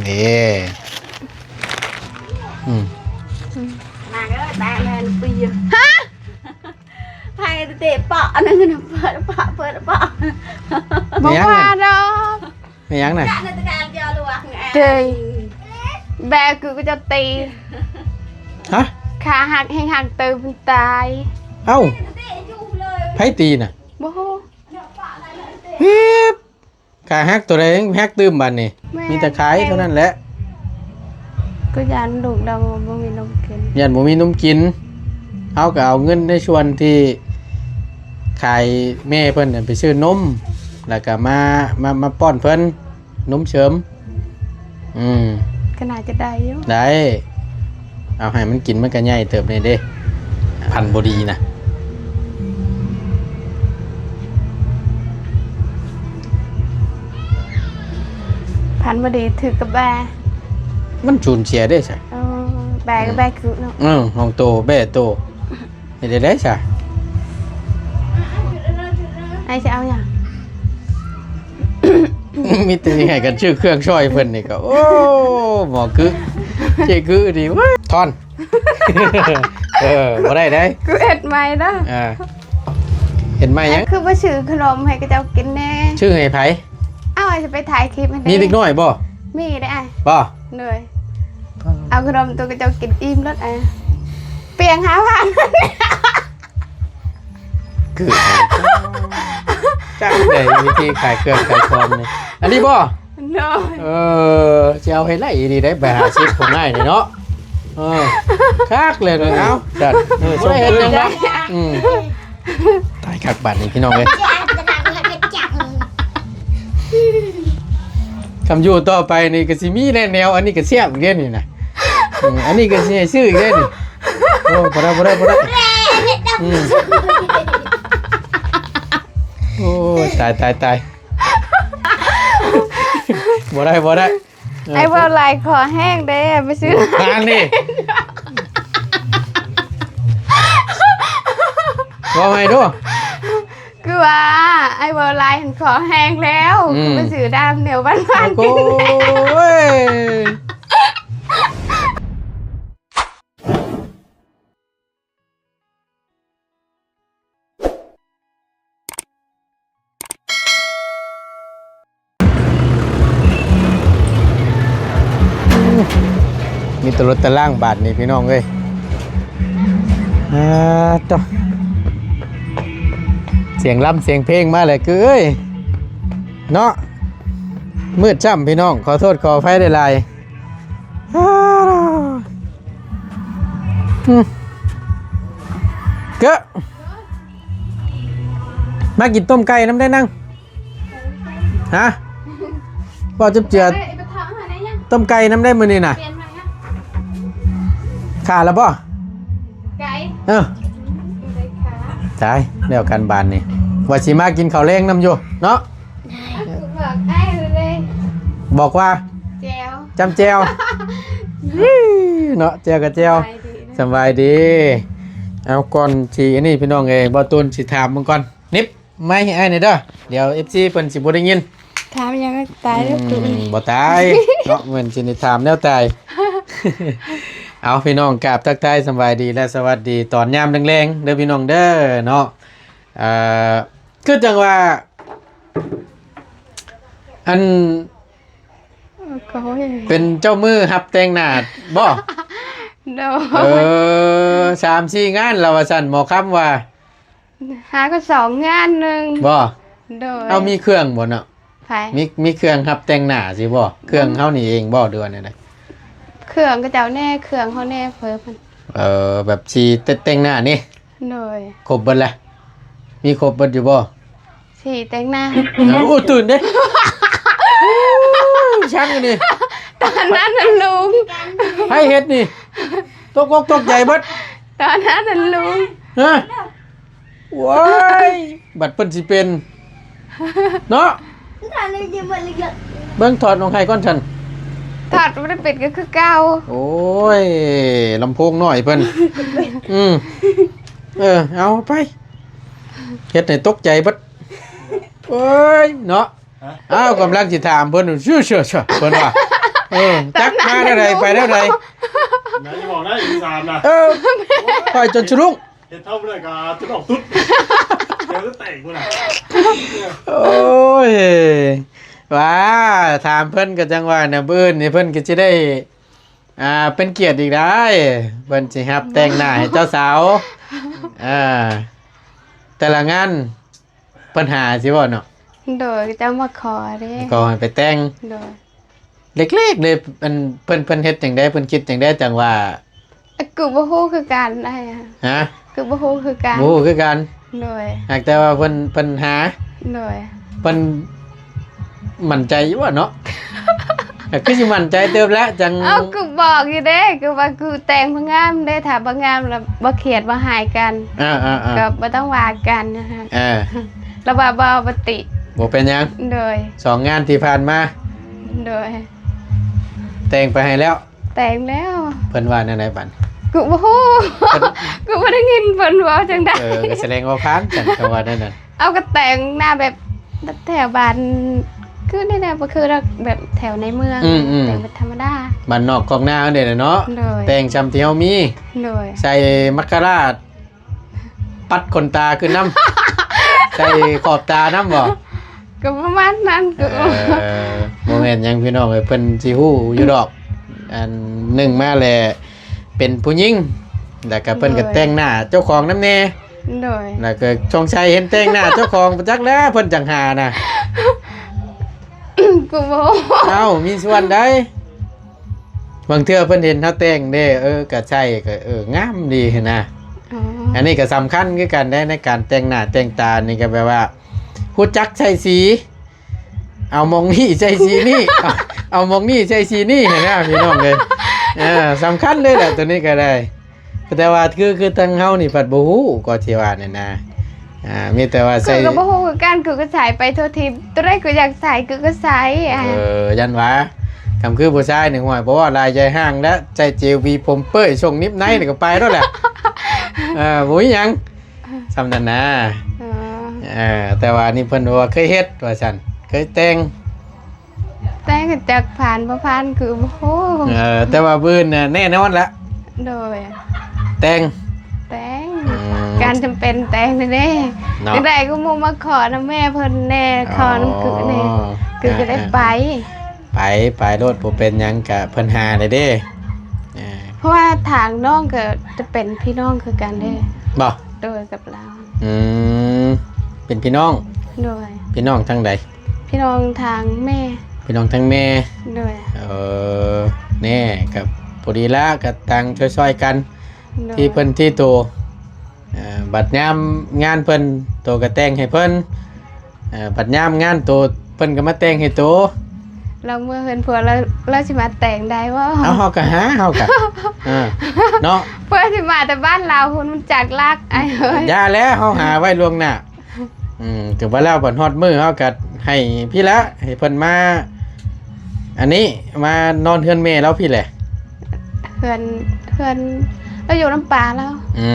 ເດ້ ອືມ ນາງເອີຍ ແຕ່ແມ່ນປີ ຮະ ໃຫ້ເຕະເປາະອັນນັ້ນນະ ເປີດເປາະ ເປີດເປາະ ບໍ່ວ່າດອກ. ແມ່ນຫຍັງນະ? ເດ ແບກຄືກະຈະຕີ ຮະ? ຂາຫັກແຮງຫັກຕື່ມຕາຍ. ເອົ້າ ໃຜຕີນະ? ບໍ່ຮູ້. ເຮັບ ຂາຫັກໂຕໃດແຮງຫັກຕື່ມບາດນີ້. ແມ່ນ ມີແຕ່ຂາຍເທົ່ານັ້ນແຫຼະ. ກໍຢ້ານລູກດອກບໍ່ມີນົມກິນ ຢ້ານບໍ່ມີນົມກິນ. ເຮົາກໍເອົາເງິນໃນສ່ວນທີ່ຂາຍແມ່ເພິ່ນນັ້ນໄປຊື້ນົມ ແລ້ວກໍມາ ມາ ມາປ້ອນເພິ່ນ ນົມເສີມ. ອືມ ກໍໜ້າຈະໄດ້ຢູ່ ໄດ້. ເອົາໃຫ້ມັນກິນ ມັນກໍໃຫຍ່ເຕີບນີ້ເດ້. ພັນບໍ່ດີນະ ພັນບໍ່ດີຖືກກັບແບ້ ມັນສູນເສຍເດ້ຊະ. ເອີ ແບ້ກໍແບ້ຄືເນາະ. ເອີ ຂອງໂຕ ແບ້ໂຕ ເຮັດໄດ້ໃດຊະ? ອ້າຍຊິເອົາຫຍັງ? ມີແຕ່ຊິໃຫ້ກັນຊື້ເຄື່ອງຊ່ອຍເພິ່ນນີ້ກໍ ໂອ້ ໝໍກຶ ເຈກຶດີເວີຍ ທ່ອນ. ເອີ ບໍ່ໄດ້ໃດ ກູເຮັດໃໝ່ເດີ. ອ່າ ເຮັດໃໝ່ຫຍັງ? ຄືບໍ່ຊື້ຂະໜົມໃຫ້ເຂົາເຈົ້າກິນແດ່? ຊື້ໃຫ້ໃຜ? ເອົາ ອ້າຍຊິໄປຖ່າຍຄລິບໃຫ້ແດ່. ມີເດັກນ້ອຍບໍ່? ມີເດ້ອ້າຍ. ບໍ່? ໂດຍ. ເອົາຂະໜົມໂຕເຂົາເຈົ້າກິນອີ່ມໂລດອ້າຍ. ປຽງຫ້າພັນ ຄື ຈັກໄດ້ວິທີຂາຍເຄື່ອງຂາຍຂອງນີ້. ອັນນີ້ບໍ່? ໂດຍ. ເອີ ຊິເອົາໃຫ້ໄດ້ອີ່ຫຼີໄດ໋ ໃບຫ້າສິບຂອງອ້າຍນີ້ເນາະ. ເອີ ຄັກແລ້ວເນາະ. ເອີ ເອົາ ຈັດ ເອີ ບໍ່ໄດ້ເຮັດຫຍັງເນາະ. ອືມ ຕາຍຄັກບາດນີ້ພີ່ນ້ອງເອີຍ. ຄຳຢູ່ຕໍ່ໄປນີ້ກໍຊິມີແນວ ອັນນີ້ກໍແຊບອີກເດ້ນີ້ນະ. ອືມ ອັນນີ້ກໍຊິໃຫ້ຊື້ອີກເດ້ນີ້. ໂອ້ ບໍ່ໄດ້ ບໍ່ໄດ້ ບໍ່ໄດ້. ອືມ ໂອ້ຍ ຕາຍ ຕາຍ ຕາຍ. ບໍ່ໄດ້ ບໍ່ໄດ້. ເອີ ອ້າຍເວົ້າຫຼາຍຄໍແຫ້ງເດ້ ໄປຊື້ ອັນນີ້ ເວົ້າໃໝ່ດູ. ຄືວ່າອ້າຍເວົ້າຫຼາຍຫັ້ນຄໍແຫ້ງແລ້ວ. ອືມ ຄືໄປຊື້ນ້ຳແນວຫວານໆ ໂອ້ຍ. ມີແຕ່ລົດຕະລ່າງບາດນີ້ພີ່ນ້ອງເອີຍ. ອ່າ ໂຕ ສຽງລຳສຽງເພງມາແລ້ວ ຄືເອີຍ ເນາະ. ມືດຊ້ຳພີ່ນ້ອງ ຂໍໂທດຂໍອະໄພຫຼາຍໆ. ອືມ ເກີ ມາກິນຕົ້ມໄກ່ນຳໄດ້ນາງ. ຮະ ບໍ່ ຈຸບເຈືອ ຕົ້ມໄກ່ນຳໄດ້ມື້ນີ້ນະ. ຂາແລ້ວບໍ່? ໄກ່ ເອີ ຕາຍແລ້ວກັນບາດນີ້. ວ່າຊິມາກິນເຂົ້າແລງນຳຢູ່ເນາະ. ບອກອ້າຍເລີຍ ບອກວ່າ ແຈ່ວ ຈ້ຳແຈ່ວ ເນາະ ແຈ່ວກໍແຈ່ວ. ສະບາຍດີ ສະບາຍດີ. ເອົາ ກ່ອນຊິອັນນີ້ພີ່ນ້ອງເອີຍ ບ່າວຕູນຊິຖາມເບິ່ງກ່ອນ. ນິບໄມໃຫ້ອ້າຍແດ່ເດີ ດຽວເອັຟຊີເພິ່ນຊິບໍ່ໄດ້ຍິນ. ຖາມຫຍັງ? ຕາຍແລ້ວ. ອືມ ບໍ່ຕາຍເນາະ ແມ່ນຊິໄດ້ຖາມແນວຕາຍ. ເອົາ ພີ່ນ້ອງ ກາບທັກທາຍສະບາຍດີ ແລະ ສະຫວັດດີຕອນຍາມແລງໆເດີພີ່ນ້ອງເດີເນາະ. ເອີ ຄືຈັ່ງວ່າ ອັນ ໂອ້ຍ ເປັນເຈົ້າມືຮັບແຕ່ງໜ້າບໍ່? ໂດຍ. ເອີ ສາມສີ່ງານແລ້ວວ່າຊັ້ນ ໝໍຄຳວ່າ. ຫາກໍສອງງານໜຶ່ງ. ບໍ່? ໂດຍ. ເຮົາມີເຄື່ອງບໍ່ເນາະ? ໃຜ? ມີ ມີເຄື່ອງຮັບແຕ່ງໜ້າຊິບໍ່? ເຄື່ອງເຮົານີ້ເອງບໍ່ ຫຼືວ່າແນວໃດ? ເຄື່ອງເຂົາເຈົ້າແດ່ ເຄື່ອງເຮົາແດ່ ເພິ່ນ. ເອີ ແບບສີແຕ່ງໜ້ານີ້? ໂດຍ. ຄົບເບິດລະ? ມີຄົບເບິດຢູ່ບໍ່? ສີແຕ່ງໜ້າ. ໂອ້ ຕື່ນເດ້. ໂອ້ຍ ຊ່າງອັນນີ້ ຕອນນັ້ນນະລຸງ ໃຜເຮັດນີ້? ຕົກອົກຕົກໃຈເບິດ ຕອນນັ້ນນະລຸງ. ຮະ? ໂອ້ຍ ບັດເພິ່ນຊິເປັນເນາະ. ເບິ່ງ ຖອດອອກໃຫ້ກ່ອນຊັ້ນ. ຖອດບໍ່ໄດ້ເປັນກໍຄືເກົ່າ. ໂອ້ຍ ລຳໂພງນ້ອຍເພິ່ນ. ອືມ ເອີ ເອົາໄປ ເຮັດໃຫ້ຕົກໃຈເບິດ. ໂອ້ຍ ເນາະ. ອ້າວ ກຳລັງຊິຖາມເພິ່ນ ເຊື່ອໆ ເພິ່ນວ່າ ເອີ ຈັກມາແນວໃດ ໄປແນວໃດ. ນາຍຢ່າບອກນະ ອີກສາມນະ. ເອີ ຂ້ອຍຈົນສະດຸ້ງ ເຮັດເທົ່າບໍ່ໄດ້ກໍຈົນອອກຕຸດ ດຽວຈະແຕກພຸ້ນນະ. ໂອ້ຍ ວ່າ ຖາມເພິ່ນກໍຈັ່ງວ່ານະ ມື້ອື່ນນີ້ເພິ່ນກໍຊິໄດ້ ອ່າ ເປັນກຽດອີກໄດ໋ ເພິ່ນຊິຮັບແຕ່ງໜ້າໃຫ້ເຈົ້າສາວ. ເອີ ແຕ່ລະງານເພິ່ນຫາຊິບໍ່ເນາະ? ໂດຍ ເຈົ້າມາຂໍເດ້ ຂໍໃຫ້ໄປແຕ່ງ. ໂດຍ ເລັກໆເດ້ ອັນ ເພິ່ນ ເພິ່ນເຮັດຈັ່ງໃດ ເພິ່ນຄິດຈັ່ງໃດ ຈັ່ງວ່າ ອ່ະ ກໍບໍ່ຮູ້ຄືກັນອ້າຍ. ຮະ? ກໍບໍ່ຮູ້ຄືກັນ ບໍ່ຮູ້ຄືກັນ. ໂດຍ ຫາກແຕ່ວ່າເພິ່ນ ເພິ່ນຫາ. ໂດຍ ເພິ່ນໝັ້ນໃຈຢູ່ບໍ່ເນາະ? ກໍຄືຊິໝັ້ນໃຈເຕີບແຫຼະ ຈັ່ງ ເອົ້າ ກໍບອກຢູ່ເດ້ ກໍວ່າ ກໍແຕ່ງເພື່ອງາມເດ້ ຖ້າບໍ່ງາມແລ້ວບໍ່ຄຽດບໍ່ຮ້າຍກັນ. ເອີໆໆ ກໍບໍ່ຕ້ອງວ່າກັນນະ. ເອີ ລະວ່າບໍ່ ບໍ່ຕິ ບໍ່ເປັນຫຍັງ. ໂດຍ ສອງງານທີ່ຜ່ານມາ. ໂດຍ ແຕ່ງໄປໃຫ້ແລ້ວ. ແຕ່ງແລ້ວ. ເພິ່ນວ່າແນວໃດບັດ? ກໍບໍ່ຮູ້ ເພິ່ນ ກໍບໍ່ໄດ້ຍິນເພິ່ນເວົ້າຈັ່ງໃດ. ເອີ ກໍສະແດງວ່າຜ່ານຊັ້ນ ຄຳວ່າແນວນັ້ນ. ເອົາ ກໍແຕ່ງໜ້າແບບ ແບບແຖວບ້ານ ຄືນີ້ແຫຼະ ບໍ່ຄືດອກ ແບບແຖວໃນເມືອງ. ອືມໆ ແຕ່ງແບບທຳມະດາ ບ້ານນອກຄອກນາເຮົານີ້ແຫຼະເນາະ. ໂດຍ ແຕ່ງຊ່ຳທີ່ເຮົາມີ. ໂດຍ ໃສ່ມາສຄາຣາ ປັດຂົນຕາຂຶ້ນນຳ ໃສ່ຂອບຕານຳບໍ່? ກໍປະມານນັ້ນ. ເອີ ບໍ່ແມ່ນຫຍັງພີ່ນ້ອງເອີຍ ເພິ່ນຊິຮູ້ຢູ່ດອກ. ອັນໜຶ່ງມາແລ້ວເປັນຜູ້ຍິງ ແລ້ວກໍເພິ່ນກໍ ໂດຍ ແຕ່ງໜ້າເຈົ້າຂອງນຳແດ່. ໂດຍ ແລ້ວກໍສົງໄສເຫັນແຕ່ງໜ້າເຈົ້າຂອງ ບໍ່ຈັກແລ້ວເພິ່ນຈັ່ງຫານະ. ກໍບໍ່ ເອົ້າ ມີສ່ວນໃດ? ບາງເທື່ອເພິ່ນເຫັນເຮົາແຕ່ງເດ້ ເອີ ກະໃສ່ ກະ ເອີ ງາມດີຫັ້ນນະ. ອໍ ອັນນີ້ກະສຳຄັນຄືກັນເດ້ ໃນການແຕ່ງໜ້າແຕ່ງຕານີ້ ກະແບບວ່າຮູ້ຈັກໃສ່ສີ ເອົາໝ່ອງນີ້ໃສ່ສີນີ້ ເອົາໝ່ອງນີ້ໃສ່ສີນີ້ຫັ້ນນະ ພີ່ນ້ອງເອີຍ. ເອີ ສຳຄັນເລີຍແຫຼະ ໂຕນີ້ກະໄດ້. ແຕ່ວ່າຄື ຄືທາງເຮົານີ້ພັດບໍ່ຮູ້ ກໍຊິວ່າແນວນະ. ອ່າ ມີແຕ່ວ່າໃສ່ ຄືກໍບໍ່ຮູ້ຄືກັນ ຄືກໍໃສ່ໄປທົ່ວທີບ ໂຕໃດກໍຢາກໃສ່ ຄືກໍໃສ່. ເອີ ຢ້ານວ່າ ຄຳຄືຜູ້ຊາຍນີ້ ຫ້ວຍ ບໍ່ເວົ້າຫຼາຍໃຈຫ້າງແລ້ວ ໃສ່ເຈວຫວີຜົມເປີ້ຍ ສົ່ງນິບໃນນີ້ກໍໄປໂລດແຫຼະ. ເອີ ບໍ່ມີຫຍັງ ສ່ຳນັ້ນນະ. ເອີ ເອີ ແຕ່ວ່ານີ້ເພິ່ນວ່າເຄີຍເຮັດວ່າຊັ້ນ ເຄີຍແຕ່ງ. ແຕ່ກໍຈັກຜ່ານບໍ່ຜ່ານຄືບໍ່ຮູ້. ເອີ ແຕ່ວ່າມື້ອື່ນນະແນ່ນອນລະ. ໂດຍ ແຕ່ງ ແຕ່ງ. ອືມ ການຈຳເປັນແຕ່ງແທ້ເດ້. ເນາະ ຈັ່ງໃດກໍໝູ່ມາຂໍນຳແມ່ເພິ່ນແນ່ ຂໍນຳກຶແນ່ ອໍ ກຶກໍໄດ້ໄປ. ເອີໆໆ ໄປ ໄປໂລດ ບໍ່ເປັນຫຍັງ ກະເພິ່ນຫາໄດ້ເດ້. ເອີ ເພາະວ່າທາງນ້ອງກໍຈະເປັນພີ່ນ້ອງຄືກັນເດ້. ບໍ່? ໂດຍ ກັບລາວ. ອືມ ເປັນພີ່ນ້ອງ. ໂດຍ ພີ່ນ້ອງທາງໃດ? ພີ່ນ້ອງທາງແມ່. ພີ່ນ້ອງທາງແມ່. ໂດຍ ເອີ ແນ່ ກໍພໍດີລະ ກໍຕ່າງຊ່ອຍໆກັນ. ໂດຍ ທີ່ເພິ່ນທີ່ໂຕ. ເອີ ບັດຍາມງານເພິ່ນ ໂຕກໍແຕ່ງໃຫ້ເພິ່ນ. ເອີ ບັດຍາມງານໂຕ ເພິ່ນກໍມາແຕ່ງໃຫ້ໂຕ. ລາວເມືອເຮືອນຜົວ ລາວ ລາວຊິມາແຕ່ງໄດ້ບໍ່? ເອົາ ເຮົາກໍຫາ ເຮົາກໍ ເອີ ເນາະ ເພື່ອຊິມາແຕ່ບ້ານລາວພຸ້ນ ມັນຈັກລັກອ້າຍເອີຍ. ຢ່າແລ້ວ ເຮົາຫາໄວ້ລ່ວງໜ້າ. ອືມ ຖືວ່າແລ້ວບັດຮອດມື້ເຮົາກໍໃຫ້ພີ້ລະ ໃຫ້ເພິ່ນມາ ອັນນີ້ ມານອນເຮືອນແມ່ລາວພີ້ແຫຼະ. ເຮືອນ ເຮືອນ ລາວຢູ່ນຳປ້າລາວ. ອື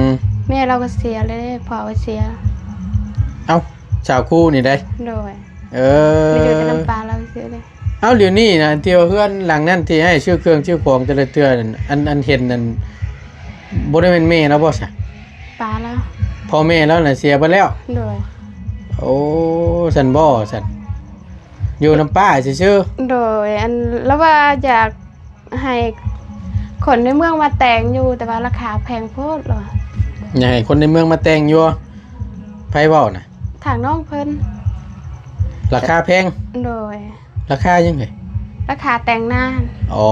ມ ແມ່ລາວກໍເສຍແລ້ວເດ້ ພໍ່ກໍເສຍ. ເອົ້າ ສາວຄູນີ້ໃດ໋? ໂດຍ ເອີ ມາຢູ່ແຕ່ນຳປ້າລາວຊື່ເດ້. ເອົ້າ ດຽວນີ້ນະ ທີ່ວ່າເຮືອນຫຼັງນັ້ນທີ່ໃຫ້ຊື້ເຄື່ອງຊື້ຂອງແຕ່ລະເທື່ອນັ້ນ ອັນ ອັນເຫັນນັ້ນ ບໍ່ໄດ້ແມ່ນແມ່ລາວບໍ່ຊະ? ປ້າລາວ ພໍ່ແມ່ລາວນະເສຍເບິດແລ້ວ. ໂດຍ ໂອ້ ຊັ້ນບໍ່ຊັ້ນ ຢູ່ນຳປ້າຊື່ໆ. ໂດຍ ອັນ ລາວວ່າຢາກໃຫ້ຄົນໃນເມືອງມາແຕ່ງຢູ່ ແຕ່ວ່າລາຄາແພງໂພດລະວ່າ. ຢາກໃຫ້ຄົນໃນເມືອງມາແຕ່ງຢູ່? ໃຜເວົ້ານະ? ທາງນ້ອງເພິ່ນ. ລາຄາແພງ? ໂດຍ ລາຄາຫຍັງເອີຍ? ລາຄາແຕ່ງໜ້າ. ອໍ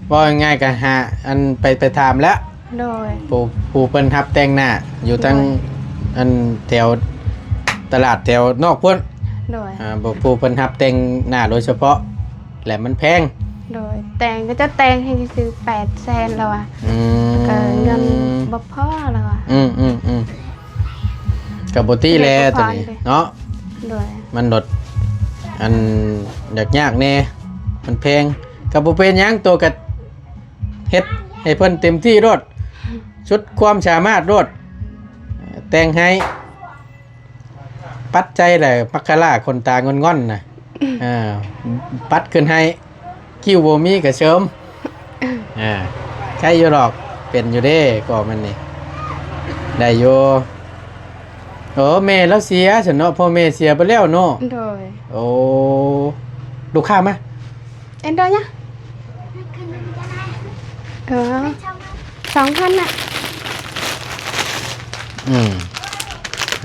ເວົ້າງ່າຍໆ ກໍຫາ ອັນ ໄປ ໄປຖາມແລ້ວ. ໂດຍ ຜູ້ ຜູ້ເພິ່ນຮັບແຕ່ງໜ້າຢູ່ທາງ ໂດຍ ອັນ ແຖວຕະຫຼາດແຖວນອກພຸ້ນ. ໂດຍ ອ່າ ຜູ້ເພິ່ນຮັບແຕ່ງໜ້າໂດຍສະເພາະ ແລະ ມັນແພງ. ໂດຍ ແຕ່ງ ເຂົາເຈົ້າແຕ່ງໃຫ້ຊື່ໆ ແປດແສນລະວ່າ. ອືມ ກໍເງິນບໍ່ພໍລະວ່າ. ອືມໆໆ ກໍບໍ່ຕິແລ ໂຕນີ້ເນາະ. ໂດຍ ມັນລົດ ອັນ ຍາກໆແດ່ ມັນແພງ. ກໍບໍ່ເປັນຫຍັງ ໂຕກໍເຮັດໃຫ້ເພິ່ນເຕັມທີ່ໂລດ ສຸດຄວາມສາມາດໂລດ ແຕ່ງໃຫ້. ປັດໃຈແຫຼະ ມັກຄະລາ ຂົນຕາງ່ອນໆນະ. ອ່າ ປັດຂຶ້ນໃຫ້ ຄິ້ວບໍ່ມີກໍເສີມ ອ່າ ໃຊ້ຢູ່ດອກ ເປັນຢູ່ເດ້ ກໍມັນນີ້ ໄດ້ຢູ່. ໂອ້ ແມ່ລາວເສຍຊັ້ນເນາະ ພໍ່ແມ່ເສຍໄປແລ້ວເນາະ. ໂດຍ. ໂອ້ ລູກຄ້າມາ ເອັນໂດຍະ ເອີ ສອງພັນນະ. ອືມ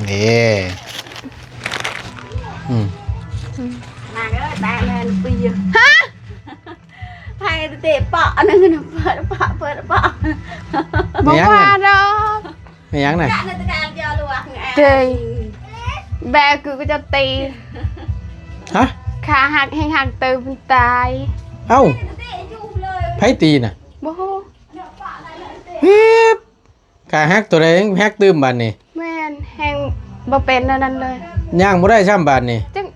ເດ້ ອືມ ມາເດີ ແບະແມ່ນປີ ຮະ ໃຜເຕະເປາະອັນນັ້ນນະ ເປີດເປາະ ເປີດເປາະ ບໍ່ວ່າດອກ. ແມ່ນຫຍັງນະ? ເຕີຍ ແບກຄືກະຈະຕີ ຮະ? ຂາຫັກແຮງຫັກເຕີຍເພິ່ນຕາຍ. ເອົ້າ ໃຜຕີນະ? ບໍ່ຮູ້. ຮີບ ຂາຫັກໂຕໃດແຮງຫັກຕື່ມບາດນີ້. ແມ່ນ ແຮງບໍ່ເປັນແນວນັ້ນເລີຍ ຍ່າງບໍ່ໄດ້ຊ້ຳບາດນີ້. ຈັ່ງ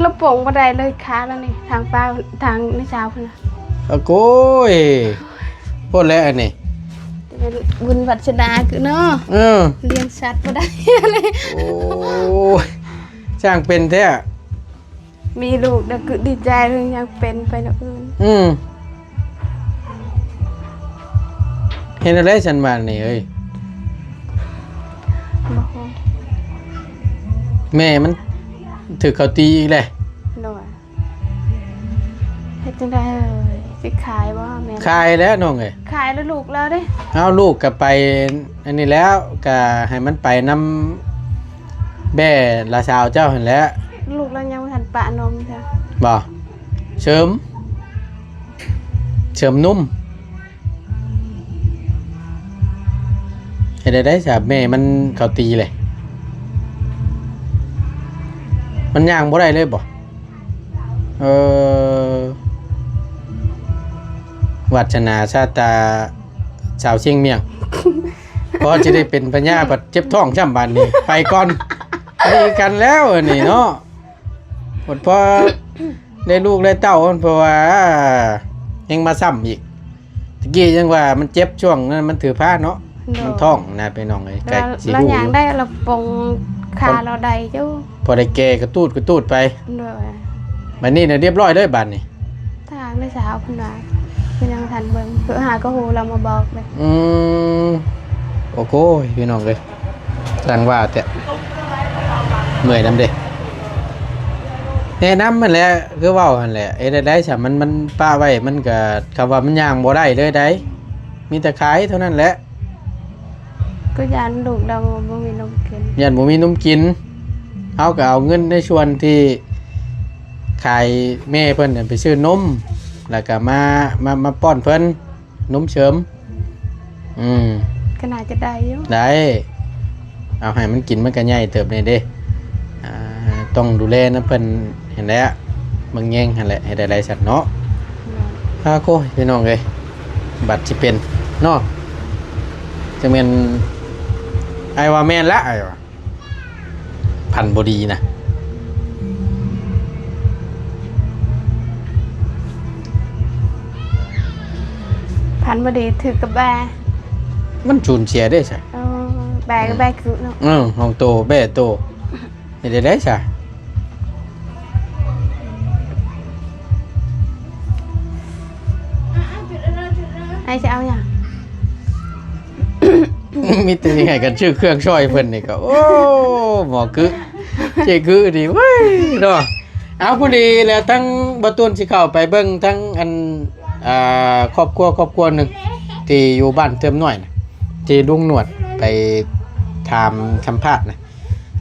ລະປົງບໍ່ໄດ້ເລີຍຂາລະນີ້ ທາງປ້າ ທາງນ້າສາວເພິ່ນນະ. ໂອ້ໂກຍ ໂພດແລ້ວອັນນີ້ ແຕ່ແມ່ນບຸນວັດສະໜາຄືເນາະ. ເອີ ລ້ຽງສັດບໍ່ໄດ້. ໂອ້ຍ ຊ່າງເປັນແທ້ ມີລູກແລ້ວຄືດີໃຈ ຍັງເປັນໄປແນວອື່ນ. ອືມ ເຮັດແນວໃດຊັ້ນບາດນີ້ເອີຍ? ບໍ່ຮູ້ ແມ່ມັນຖືກເຂົາຕີອີກແຫຼະ. ໂດຍ ເຮັດຈັ່ງໃດເອີຍ? ຊິຂາຍບໍ່ແມ່? ຂາຍແລ້ວນ້ອງເອີຍ ຂາຍແລ້ວລູກລາວເດ້. ເອົາ ລູກກໍໄປອັນນີ້ແລ້ວ ກໍໃຫ້ມັນໄປນຳແບ້ຫຼານສາວເຈົ້າຫັ້ນແຫຼະ. ລູກລາວຍັງບໍ່ທັນປະນົມເທື່ອ. ບໍ່ ເສີມ ເສີມນົມ. ເຮັດໄດ້ໃດສະ ແມ່ມັນເຂົາຕີເລີຍ ມັນຍ່າງບໍ່ໄດ້ເລີຍບໍ? ເອີ ວາດສະໜາຊາດຕາສາວຊຽງມຽງ ພໍຊິໄດ້ເປັນພະຍາ ບັດເຈັບທ້ອງຊ້ຳບາດນີ້ ໄປກ່ອນ ດີກັນແລ້ວອັນນີ້ເນາະ. ບັດພໍໄດ້ລູກໄດ້ເຕົ້າ ເພາະວ່າຍັງມາຊ້ຳອີກ. ຕະກີ້ຍັງວ່າມັນເຈັບຊ່ວງນັ້ນ ມັນຖືພາເນາະ. ໂດຍ ມັນທ້ອງນະພີ່ນ້ອງເອີຍ ກໍຊິຮູ້ຢູ່ ລາວຍ່າງໄດ້ ລາວປົງຂາລາວໄດ້ຢູ່ ພໍໄດ້ແກ່ກະຕູດກະຕູດໄປ. ໂດຍ ບັດນີ້ນະ ຮຽບຮ້ອຍເລີຍບາດນີ້. ທາງແມ່ສາວເພິ່ນວ່າ ເພິ່ນຍັງບໍ່ທັນເບິ່ງ ເພິ່ນຫາກໍຮູ້ລາວມາບອກເດ້. ອືມ ໂອ້ໂກຍ ພີ່ນ້ອງເອີຍ ຊ່າງວ່າແທ້ ເມື່ອຍນຳເດ້. ແນະນຳຫັ້ນແຫຼະ ຄືເວົ້າຫັ້ນແຫຼະ ເຮັດແນວໃດຊະ ມັນ ມັນປະໄວ້ ມັນກະ ຄຳວ່າມັນຍ່າງບໍ່ໄດ້ເລີຍໃດ ມີແຕ່ຂາຍເທົ່ານັ້ນແຫຼະ. ກໍຢ້ານລູກລາວບໍ່ມີນົມກິນ ຢ້ານບໍ່ມີນົມກິນ ເຮົາກໍເອົາເງິນໃນສ່ວນທີ່ຂາຍແມ່ເພິ່ນໄປຊື້ນົມ ແລ້ວກໍມາ ມາ ມາປ້ອນເພິ່ນ ນົມເສີມ. ອືມ ກໍໜ້າຈະໄດ້ຢູ່ ໄດ້ ເອົາໃຫ້ມັນກິນ ມັນກໍໃຫຍ່ເຕີບແດ່ເດ້. ອ່າ ຕ້ອງດູແລນຳເພິ່ນຫັ້ນແຫຼະ ເບິ່ງແຍງຫັ້ນແຫຼະ ເຮັດໄດ້ໄດ້ຊັ້ນເນາະ. ໂດຍ ອາໂກຍ ພີ່ນ້ອງເອີຍ ບັດຊິເປັນເນາະ ຈັ່ງແມ່ນ ອ້າຍວ່າແມ່ນລະ ອ້າຍວ່າ ພັນບໍ່ດີນະ ພັນບໍ່ດີຖືກກັບແບ້ ມັນສູນເສຍເດ້ຊະ. ເອີ ແບ້ກໍແບ້ຄືເນາະ. ເອີ ຂອງໂຕແບ້ໂຕ ເຮັດໄດ້ໃດຊະ? ອ້າຍຊິເອົາຫຍັງ? ມີແຕ່ຊິໃຫ້ກັນຊື້ເຄື່ອງຊ່ອຍເພິ່ນນີ້ກໍ ໂອ້ ໝໍກຶ ເຈກຶນີ້ ເວີຍເນາະ. ເອົາ ພໍດີແລ້ວ ທັງບ່າວຕູນຊິເຂົ້າໄປເບິ່ງທັງອັນ ອ່າ ຄອບຄົວ ຄອບຄົວໜຶ່ງທີ່ຢູ່ບ້ານເທີມນ້ອຍນະ ທີ່ລຸງໜວດໄປຖາມສຳພາດນະ.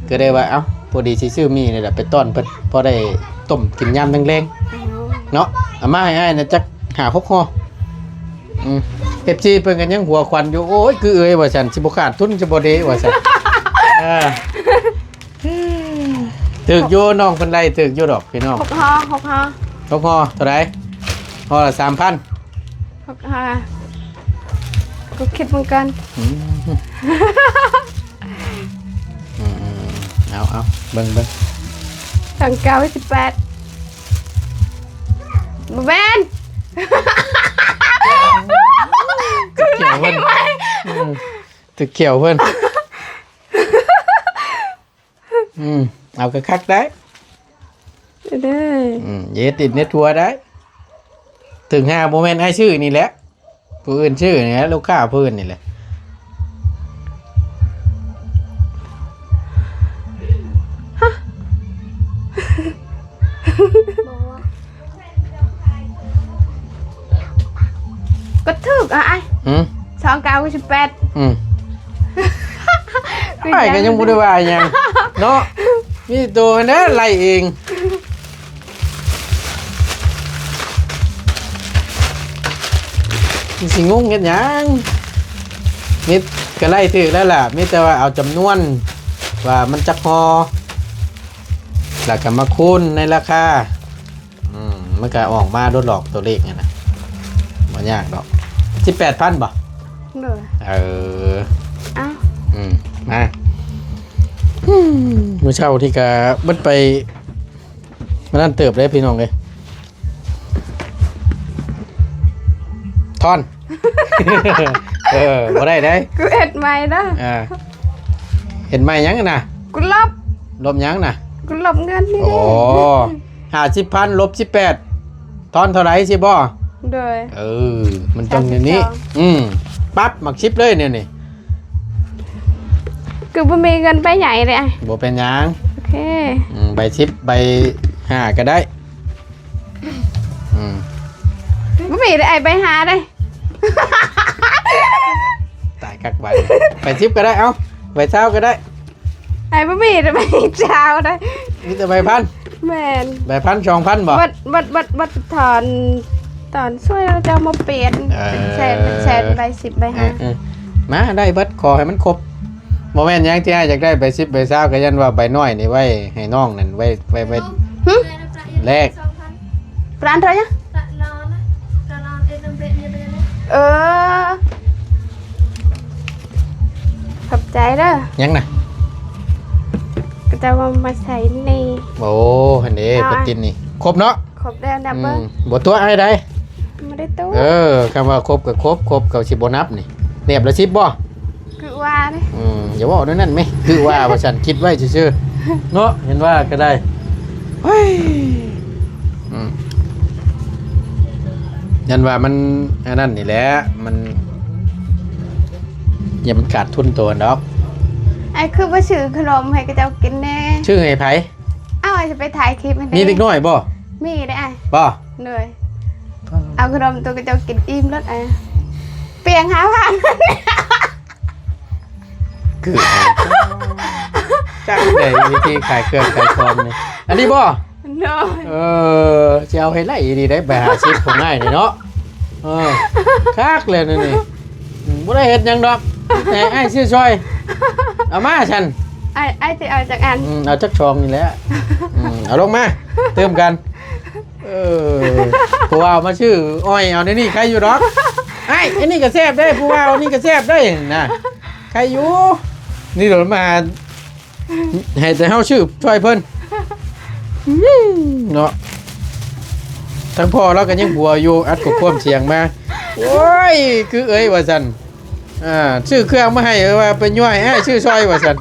ກໍໄດ້ວ່າ ເອົ້າ ພໍດີຊິຊື້ໝີ່ນີ້ແຫຼະໄປຕ້ອນເພິ່ນ ພໍໄດ້ຕົ້ມກິນຍາມແລງໆ ເນາະ. ເອົາມາໃຫ້ອ້າຍນະຈັກຫ້າຫົກຫໍ່. ອືມ ເອັຟຊີ ເພິ່ນກໍຍັງຫົວຂວັນຢູ່ ໂອ້ຍ ຄືເອີຍວ່າຊັ້ນ ຊິບໍ່ຂາດທຶນ ຊິບໍ່ເດ ວ່າຊັ້ນ. ເອີ ຖືກຢູ່ ນ້ອງເພິ່ນໄລ່ຖືກຢູ່ດອກພີ່ນ້ອງ. ຫົກຫໍ່ ຫົກຫໍ່ ຫົກຫໍ່ ເທົ່າໃດ? ຫໍ່ລະສາມພັນ. ຫົກ ຫ້າ ກໍຄິດເໝືອນກັນ. ອືມ ອືມ ເອົາ ເອົາ ເບິ່ງ ເບິ່ງ ສອງເກົ້າສິບແປດ ບໍ່ແມ່ນ ຖືກຂຽວເພິ່ນ ອືມ ຖືກຂຽວເພິ່ນ. ອືມ ເອົາຄັກໆໄດ້. ເດີ ອືມ ເຮັດດິນເຮັດທົ່ວໄດ້. ເຖິງຫາບໍ່ແມ່ນອ້າຍຊື້ນີ້ແຫຼະ ຜູ້ອື່ນຊື້ນີ້ແຫຼະ ລູກຄ້າຜູ້ອື່ນນີ້ແຫຼະ. ກໍຖືກ ອ້າຍ ຫືມ ສອງເກົ້າສິບແປດ ອືມ ອ້າຍກໍຍັງບໍ່ໄດ້ວ່າຫຍັງເນາະ ມີໂຕຫັ້ນແຫຼະໄລ່ເອງ. ຊິງົງເຮັດຫຍັງ? ມີ ກໍໄລ່ຖືກແລ້ວລະ ມີແຕ່ວ່າເອົາຈຳນວນວ່າມັນຈັກຫໍ່ ແລ້ວກໍມາຄູນໃນລາຄາ. ອືມ ມັນກໍອອກມາໂດດດອກຕົວເລກຫັ້ນນະ ບໍ່ຍາກດອກ. ສິບແປດພັນບໍ່? ໂດຍ ເອີ ອ້າວ ອືມ ມາ ອືມ ມື້ເຊົ້ານີ້ກໍເບິດໄປ ມັນນັ້ນເຕີບເດ້ພີ່ນ້ອງເອີຍ ທ່ອນ ເອີ ບໍ່ໄດ້ເດ້ ກູເຮັດໃໝ່ນະ ອ່າ ເຮັດໃໝ່ຫຍັງນະ? ກູລົບ ລົບຫຍັງນະ? ກູລົບເງິນນີ້ ໂອ້ ເດ້ ຫ້າສິບພັນລົບສິບແປດ ທ່ອນເທົ່າໃດ ສິບບໍ່? ໂດຍ ເອີ ມັນຕ້ອງແນວນີ້ ສາມສິບສອງ ອືມ ປັບໝາກສິບເລີຍແນວນີ້ ຄືບໍ່ມີເງິນໃບໃຫຍ່ເດ້ ບໍ່ເປັນຫຍັງ ໂອເຄ ອືມ ໃບສິບ ໃບຫ້າກໍໄດ້ ອືມ ບໍ່ມີເດ້ ໃບຫ້າເດ້ ຕາຍຄັກບາດນີ້ ໃບສິບກໍໄດ້ ເອົາ ໃບຊາວກໍໄດ້ ອ້າຍບໍ່ມີແຕ່ໃບຊາວນະ ມີແຕ່ໃບພັນ ແມ່ນ ໃບພັນ ສອງພັນບໍ່? ເບິດ ເບິດ ເບິດ ເບິດຕອນ ຕອນຊ່ວຍເຈົ້າມາປ່ຽນ ເອີ ເປັນແສນ ເປັນແສນ ໃບສິບ ໃບຫ້າ ເອີ ເອີ ມາໄດ້ເບິດ ຂໍໃຫ້ມັນຄົບ ບໍ່ແມ່ນຫຍັງທີ່ອ້າຍຢາກໄດ້ໃບສິບ ໃບຊາວ ກໍຢ້ານວ່າໃບນ້ອຍນີ້ໄວ້ໃຫ້ນ້ອງນັ້ນ ໄວ້ ໄວ້ ໄວ້ ຫຶ? ແລກ ປານເທົ່າຫຍັງ? ເອີ ຂອບໃຈເດີ ຫຍັງນະ? ເຂົາເຈົ້າວ່າມາໃສ່ນີ້ ໂອ້ ຫັ້ນເດ້ ເອົາ ເພິ່ນຕິດນີ້ ຄົບເນາະ ຄົບແລ້ວນະ ອືມ ເບິ່ງ ບໍ່ຕົວະອ້າຍໃດ ບໍ່ໄດ້ຕົວະ ເອີ ຄຳວ່າຄົບກໍຄົບ ຄົບກໍຊິບໍ່ນັບນີ້ ແນບລະສິບບໍ່? ຄືວ່າເດ້ ອືມ ຢ່າເວົ້າແນວນັ້ນແມ ຄືວ່າວ່າຊັ້ນ ຄິດໄວ້ຊື່ໆ ເນາະ ເຫັນວ່າກໍໄດ້ ເຮີ້ຍ ອືມ ຢ້ານວ່າມັນອັນນັ້ນນີ້ແຫຼະ ມັນ ຢ້ານມັນຂາດທຶນໂຕຫັ້ນດອກ. ອ້າຍຄືບໍ່ຊື້ຂະໜົມໃຫ້ເຂົາເຈົ້າກິນແດ່? ຊື້ໃຫ້ໃຜ? ເອົາ ອ້າຍຈະໄປຖ່າຍຄລິບໃຫ້ແດ່. ມີເດັກນ້ອຍບໍ່? ມີເດ້ອ້າຍ. ບໍ່? ໂດຍ. ເອົາຂະໜົມໂຕເຂົາເຈົ້າກິນອີ່ມໂລດອ້າຍ. ປຽງຫ້າພັນ. ຄື ຈັກໄດ້ວິທີຂາຍເຄື່ອງຂາຍຂອງນີ້. ອັນນີ້ບໍ່? ໂດຍ. ເອີ ຊິເອົາໃຫ້ໄລ່ອີ່ຫຼີໄດ໋ ໃບຫ້າສິບຂອງອ້າຍນີ້ເນາະ. ເອີ ຄັກແລ້ວນີ້ ອືມ ບໍ່ໄດ້ເຮັດຫຍັງດອກ ແຕ່ອ້າຍຊື້ຊ່ອຍ. ເອົາມາຊັ້ນ ອ້າຍ ອ້າຍຊິເອົາຈັກອັນ? ອືມ ເອົາຈັກຊອງນີ້ແຫຼະ. ອືມ ເອົາລົງມາ ຕື່ມກັນ. ເອີ ຜູ້ວ່າມາຊື້ອ້ອຍເອົາໃນນີ້ໃຄຢູ່ດອກ. ອ້າຍ ອັນນີ້ກໍແຊບເດ້ ຜູ້ວ່າອັນນີ້ກໍແຊບເດ້ນະ ໃຄຢູ່. ນີ້ໂດນມາ ໃຫ້ແຕ່ເຮົາຊື້ຊ່ອຍເພິ່ນເນາະ. ທັງພໍ່ລາວກໍຍັງຫົວຢູ່ ອັດຂໍ້ຄວາມສຽງມາ ໂອ້ຍ ຄືເອີຍວ່າຊັ້ນ. ອ່າ ຊື້ເຄື່ອງມາໃຫ້ ວ່າໄປຍ້ອຍອ້າຍຊື້ຊ່ອຍວ່າຊັ້ນ.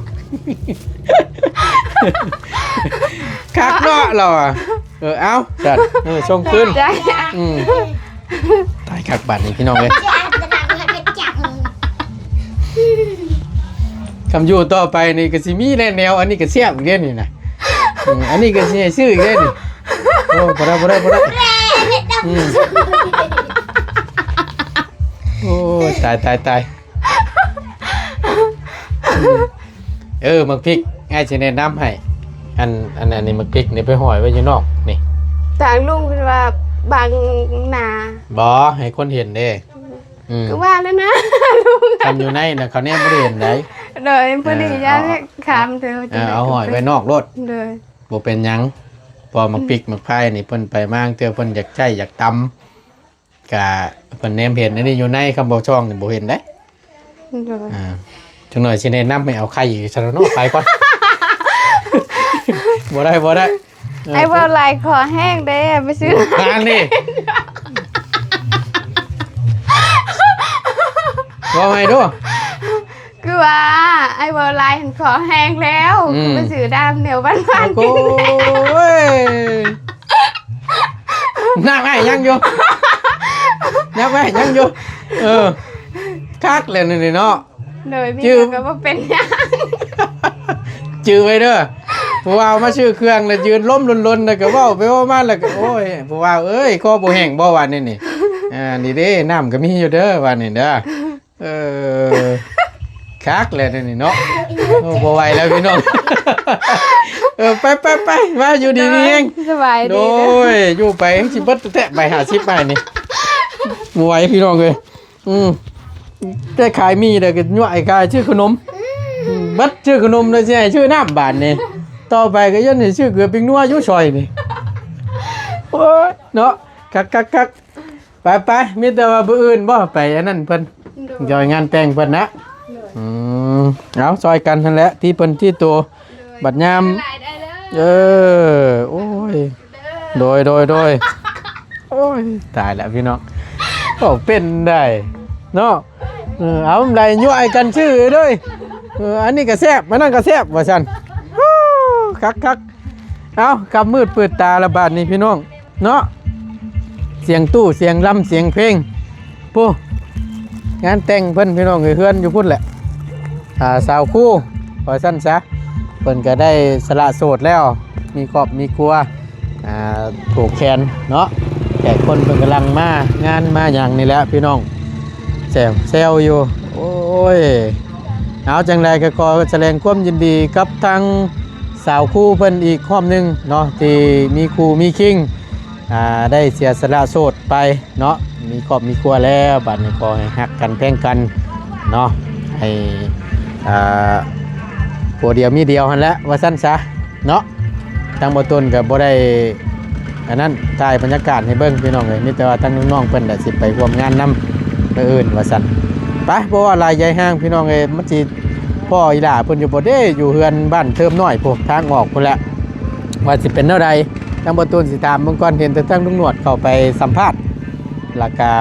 ຄັກເນາະລາວອະ. ເອີ ເອົາຊັ້ນ ເອີ ສົ່ງຄືນ. ອືມ ຕາຍຄັກບາດນີ້ພີ່ນ້ອງເອີຍ. ຄຳຢູ່ຕໍ່ໄປນີ້ກໍຊິມີແນວ ອັນນີ້ກໍແຊບອີກເດ້ນີ້ນະ. ອືມ ອັນນີ້ກໍຊິໃຫ້ຊື້ອີກເດ້ນີ້. ໂອ້ ບໍ່ໄດ້ ບໍ່ໄດ້ ບໍ່ໄດ້. ອືມ ໂອ້ຍ ຕາຍ ຕາຍ ຕາຍ. ເອີ ໝາກພິກ ອ້າຍຊິແນະນຳໃຫ້. ອັນ ອັນ ອັນນີ້ໝາກພິກນີ້ໄປຫ້ອຍໄວ້ຢູ່ນອກນີ້. ທາງລຸງເພິ່ນວ່າບັງໜ້າ. ບໍ່ ໃຫ້ຄົນເຫັນເດ້. ອືມ ຄືວ່າແລ້ວນະ ຄັນຢູ່ໃນນະ ເຂົາແນມບໍ່ໄດ້ເຫັນໃດ໋. ໂດຍ ພໍດີ ເອີ ຢ້ານ ເອົາ ຂ້າມເທື່ອ ເອີ ເອົາຫ້ອຍໄວ້ນອກໂລດ. ໂດຍ ບໍ່ເປັນຫຍັງ ເພາະໝາກພິກໝາກພາຍນີ້ ເພິ່ນໄປມາ ເທື່ອເພິ່ນຢາກໃຊ້ຢາກຕຳ ກະເພິ່ນແນມເຫັນ. ອັນນີ້ຢູ່ໃນ ຄຳບໍ່ຊ່ອງນີ້ບໍ່ເຫັນເດ້. ໂດຍ ອ່າ ຈັກໜ້ອຍຊິແນະນຳໃຫ້ເອົາໄຂ່ໃສ່ເນາະ ໄປກ່ອນ. ບໍ່ໄດ້ ບໍ່ໄດ້. ເອີ ໄອ້ເວົ້າຫຼາຍຄໍແຫ້ງເດ້ ໄປຊື້ ອັນນີ້ ເວົ້າໃໝ່ດູ. ຄື ປ້າ ອ້າຍເວົ້າຫຼາຍຫັ້ນຂໍແຮງແລ້ວ ອືມ ຄືໄປຊື້ນ້ຳແນວຫວານໆ ໂອ້ຍ ນ້ຳອ້າຍຍັງຢູ່ ນ້ຳອ້າຍຍັງຢູ່ ເອີ ຄັກແລ້ວນີ້ເນາະ ໂດຍ ມີ ຈື່ ຫຍັງກໍບໍ່ເປັນຫຍັງ ຈື່ໄວ້ເດີ ຜູ້ບ່າວມາຊື້ເຄື່ອງແລ້ວຢືນລົມລົນໆ ແລ້ວກໍເວົ້າໄປເວົ້າມາ ແລ້ວກໍ ໂອ້ຍ ຜູ້ບ່າວເອີຍ ຄໍບໍ່ແຫ້ງບໍ່ ວ່ານີ້ນີ້ ອ່າ ນີ້ເດ້ ນ້ຳກໍມີຢູ່ເດີ ວ່ານີ້ເດີ. ເອີ ຄັກແລ້ວນີ້ເນາະ ໂອ້ ບໍ່ໄຫວແລ້ວພີ່ນ້ອງ ເອີ ໄປໆໆ ມາ ຢູ່ດີມີແຮງ ໂດຍ ສະບາຍດີ ໂດຍ ຢູ່ໄປຊິເບິດແທ້ ໃບຫ້າສິບໃບນີ້ ບໍ່ໄຫວພີ່ນ້ອງເອີຍ ອືມ ໄດ້ຂາຍໝີ່ແລ້ວກໍຍົວະໃຫ້ຂາຍ ຊື້ຂະໜົມ ອືມ ເບິດ ຊື້ຂະໜົມແລ້ວຊິໃຫ້ຊື້ນ້ຳບາດນີ້ ຕໍ່ໄປກໍຢ້ານໃຫ້ຊື້ເກືອປິງນົວຢູ່ຊອຍນີ້ ໂອ້ຍ ເນາະ ຄັກໆໆ. ໄປໆ ມີແຕ່ວ່າມື້ອື່ນບໍ່ ໄປອັນນັ້ນເພິ່ນ ໂດຍ ຈອຍງານແຕ່ງເພິ່ນນະ ໂດຍ ອືມ ເອົາ ຊ່ອຍກັນຫັ້ນແຫຼະ ທີ່ເພິ່ນທີ່ໂຕ ໂດຍ ບັດຍາມ ຫຼາຍໄດ້ເລີຍ ເອີ ໂອ້ຍ ໂດຍ ໂດຍ ໂດຍ ໂອ້ຍ ຕາຍແລ້ວພີ່ນ້ອງ ເວົ້າເປັນໄດ໋ເນາະ ເອີ ເອົາ ໄດ້ຍົວະໃຫ້ກັນຊື້ເລີຍ ເອີ ອັນນີ້ກໍແຊບ ອັນນັ້ນກໍແຊບ ວ່າຊັ້ນ ໂອ້ ຄັກໆ ເອົາ ຄ່ຳມືດປືດຕາລະບາດນີ້ພີ່ນ້ອງ ເນາະ ສຽງຕູ້ ສຽງລຳ ສຽງເພງ ຜູ້ ງານແຕ່ງເພິ່ນພີ່ນ້ອງເອີຍ ເຮືອນຢູ່ພຸ້ນແຫຼະ ອ່າ ສາວຄູ ວ່າຊັ້ນຊະ ເພິ່ນກໍໄດ້ສະຫຼະໂສດແລ້ວ ມີຄອບມີຄົວ ອ່າ ຜູກແຂນເນາະ ແຂກຄົນເພິ່ນກຳລັງມາ ງານມາຫຍັງນີ້ແຫຼະພີ່ນ້ອງ ແຊວ ແຊວຢູ່ ໂອ້ຍ ເອົາ ຈັ່ງໃດກໍຂໍສະແດງຄວາມຍິນດີກັບທາງສາວຄູເພິ່ນອີກຮອບໜຶ່ງເນາະ ທີ່ມີຄູ່ມີຄິງ ອ່າ ໄດ້ເສຍສະຫຼະໂສດໄປເນາະ ມີຄອບມີຄົວແລ້ວ ບາດນີ້ຂໍໃຫ້ຮັກກັນແພງກັນເນາະ ໃຫ້ ອ່າ ຜົວດຽວເມຍດຽວຫັ້ນແຫຼະ ວ່າຊັ້ນຊະເນາະ ທາງບໍ່ຕົນກໍບໍ່ໄດ້ ອັນນັ້ນ ຖ່າຍບັນຍາກາດໃຫ້ເບິ່ງພີ່ນ້ອງເອີຍ ມີແຕ່ວ່າທາງນ້ອງໆເພິ່ນແຫຼະ ຊິໄປຮ່ວມງານນຳມື້ອື່ນວ່າຊັ້ນ ໄປ ບໍ່ເວົ້າຫຼາຍໃຫຍ່ຫ່າງພີ່ນ້ອງເອີຍ ມັນຊິພໍ້ອີ່ຫຼ້າເພິ່ນຢູ່ບໍ່ເດ້ ຢູ່ເຮືອນບ້ານເທີມນ້ອຍພຸ້ນ ທາງອອກພຸ້ນແຫຼະ ວ່າຊິເປັນແນວໃດ ທາງບໍ່ຕູນຊິຖາມເບິ່ງກ່ອນ ເຫັນແຕ່ທາງລຸງໜວດເຂົ້າໄປສຳພາດ ແລ້ວກະ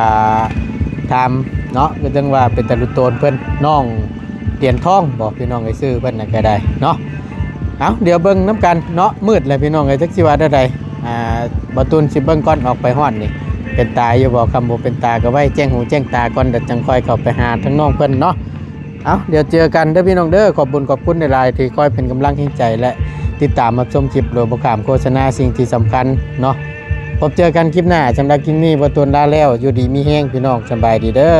ຖາມເນາະ ກໍຈັ່ງວ່າເປັນຕາລຸໂຕນເພິ່ນ ນ້ອງຫຼຽນທອງບໍ ພີ່ນ້ອງເອີຍ ຊື່ເພິ່ນນະກໍໄດ້ເນາະ ເອົາ ດຽວເບິ່ງນຳກັນເນາະ ມືດແລ້ວພີ່ນ້ອງເອີຍ ຈັກຊິວ່າແນວໃດ ອ່າ ບໍ່ຕູນຊິເບິ່ງກ່ອນ ອອກໄປຮອດນີ້ ເປັນຕາຢູ່ບໍ່ ຄັນບໍ່ເປັນຕາກໍໄວ້ແຈ້ງຫູແຈ້ງຕາກ່ອນ ແລ້ວຈັ່ງຄ່ອຍເຂົ້າໄປຫາທາງນ້ອງເພິ່ນເນາະ ເອົາ ດຽວເຈີກັນເດີພີ່ນ້ອງເດີ ຂອບບຸນຂອບຄຸນຫຼາຍໆ ທີ່ຄອຍເປັນກຳລັງແຮງໃຈ ແລະ ຕິດຕາມຮັບຊົມຄລິບໂດຍບໍ່ຂ້າມໂຄສະນາ ສິ່ງທີ່ສຳຄັນເນາະ ພົບເຈີກັນຄລິບໜ້າ ສຳລັບຄລິບນີ້ ບໍ່ຕູນລາແລ້ວ ຢູ່ດີມີແຮງພີ່ນ້ອງ ສະບາຍດີເດີ.